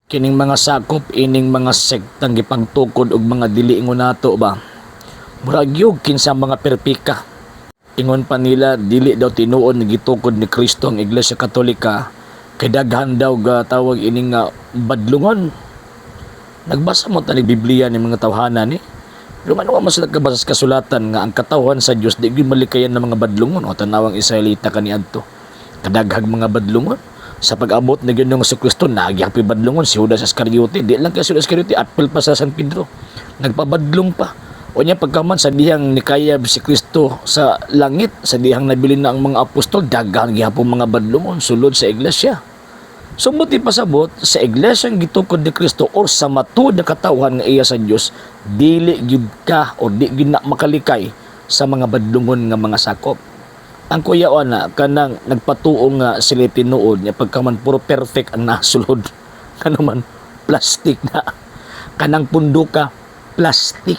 Kining mga sakop ining mga sektang gipangtukod og mga dili ingon nato ba. Murag yug kinsa mga perpika. Ingon pa nila, dili daw tinuod nga gitukod ni Kristo ang Iglesia Katolika kay daghan daw ga tawag ining nga badlungon. Nagbasa mo tani Biblia ni mga tawhana ni. Pero ano man sila kabasa sa kasulatan nga ang katawhan sa Dios di gyud malikayan ng mga badlungon o tanawang Israelita kaniadto. Kadaghag mga badlungon. Sa pag-abot ni Ginoong Kristo, nagyapi badlungon si Judas Iscariote. Di lang kay si Judas Iscariote, apil pa sa San Pedro. Nagpabadlong pa. O niya pagkaman sa dihang nikayab si Kristo sa langit, sa dihang nabilin na ang mga apostol, daghan gihapon mga badlungon sulod sa iglesia. So buti pasabot sa iglesia ang gitukod ni Kristo or sa matuod na katawhan nga iya sa Dios, dili gyud ka o di gyud na makalikay sa mga badlungon nga mga sakop. Ang kuya ana kanang nagpatuo nga sila tinuod niya pagkaman puro perfect ang nasulod. Kano man plastic na kanang punduka plastic.